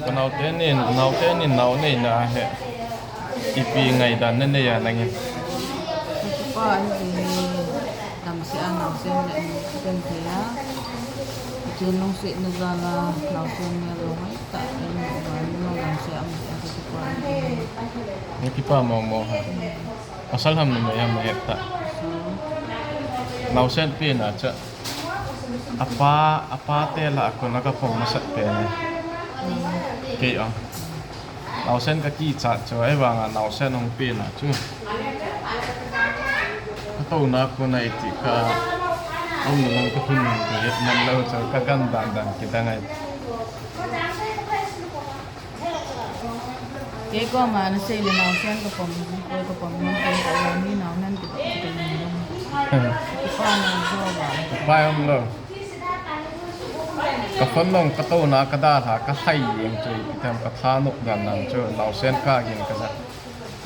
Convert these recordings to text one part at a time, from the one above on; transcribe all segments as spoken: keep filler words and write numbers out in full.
Ka naote nin, naote nin nao neina hi ipi ngaidan nanei a nangin? Ka kipah e, damsel a naosen le in ka genthei a. Pathen lungsetna jal a naosen neo lou hoitah in, damsel a um jeh a ka kipah e. Na kipah momo ha. Pasal ham numei ham nahet ta. Naosen pen a chu. Apa, apa te lah a kon a ka pom masat pen. Kei ong. Naosen ka kichat chu, ahivang a naosen hung pen a chu. Ka touna kon a iti ka um lang ka hin ka het man lou chu, ka gan dan dan kidang ai. Kei koma nasei le naosen ka pom, kei ka pom nom kei ka la ni nao nan kei ka pom nom. Kipa na jo ba. Kipa um lou. Ka phone nong ka touna ka dalha ka lhai jeng chu, ipi ham ka thanop dan dan chu, naosen ka gin ka ja.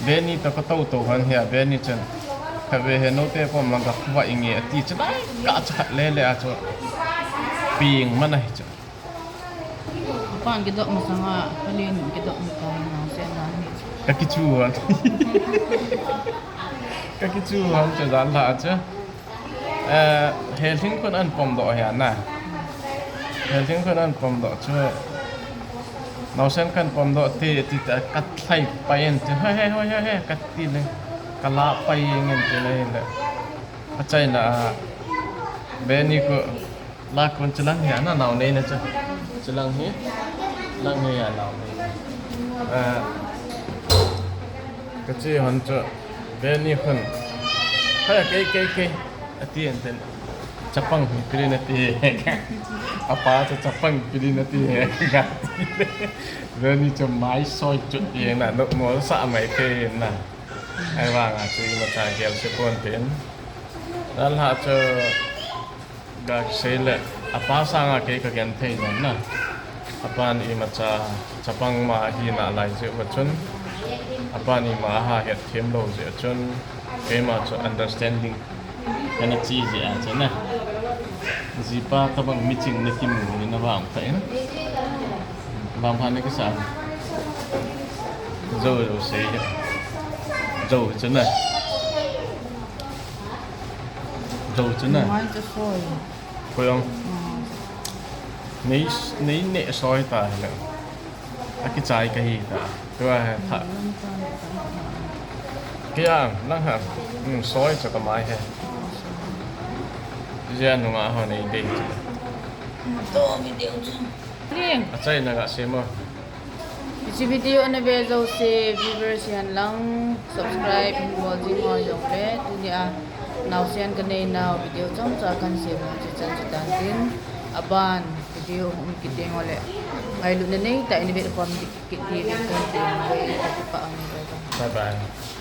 Benny to ka tou tou han hia, Benny chun. Kave he note pom lang ka phuva inge ati chu, lai ka cha khat le le a chu. Ping man ahi chu. Apan kidop masanga, kalin kidop mata naosen dan hi. Ka kichu han. Ka kichu han chu dan la chu. Eh, helhing khun an pom doh hia na. Helhing khun an pom doh chu. Naosen kan pom doh ti, ti ta ka thlai pai en ti. Hoi, hoi, hoi, hoi, hoi, ka ti le. Ka la pai en ti le le. Ka chaina a. Benny khu. La khun chilang hi a na nao nei na chu. Chilang hi. Lang hi a nao nei. Eh, ka chi hon chu. Benny khun. Hoi, kei, kei, kei. Ati en ten. Chapang hi pili na ti he. Apa chu chapang pili na ti he. Ka ti le. Benny chu mai soi chu ti na. Nok mo sa mai te na. Ahivang a chu imacha gel se pon tin. Dalha chu ga sei le apa sanga kei ka genthei jon na. Apan imacha chapang ma hi na lai jeh uva chun. Apan ima aha het them lou jeh chun. Keima chu understanding kana chi jeh a chu na. Jipa tabang miching na kimu ni na vang ta in. Vang pha na kisa. Jou, jou sei. Jou chu na. Jou chu na. Mai chu soi. Koi ong. Mm. Nei, nei ne soi ta le. A kichai ka hi ta. Tua he tha. Mm, lam ta le ta. Kei a, lang ha. Mm, soi chu ka mai he. Jia nunga ho nei dei chu. To video chu. Ling. A chaina ga sem o. Hiche video ana ve jouse viewers hihen lang subscribe hin bol jing ho jongle, tunia naosen ka nei nau video chomcha kan sem u chu chan chu tan tin, aban video um kit ding ule ngailutna neitah in vet khom kit diuvin kan tin, bye bye. Bye bye.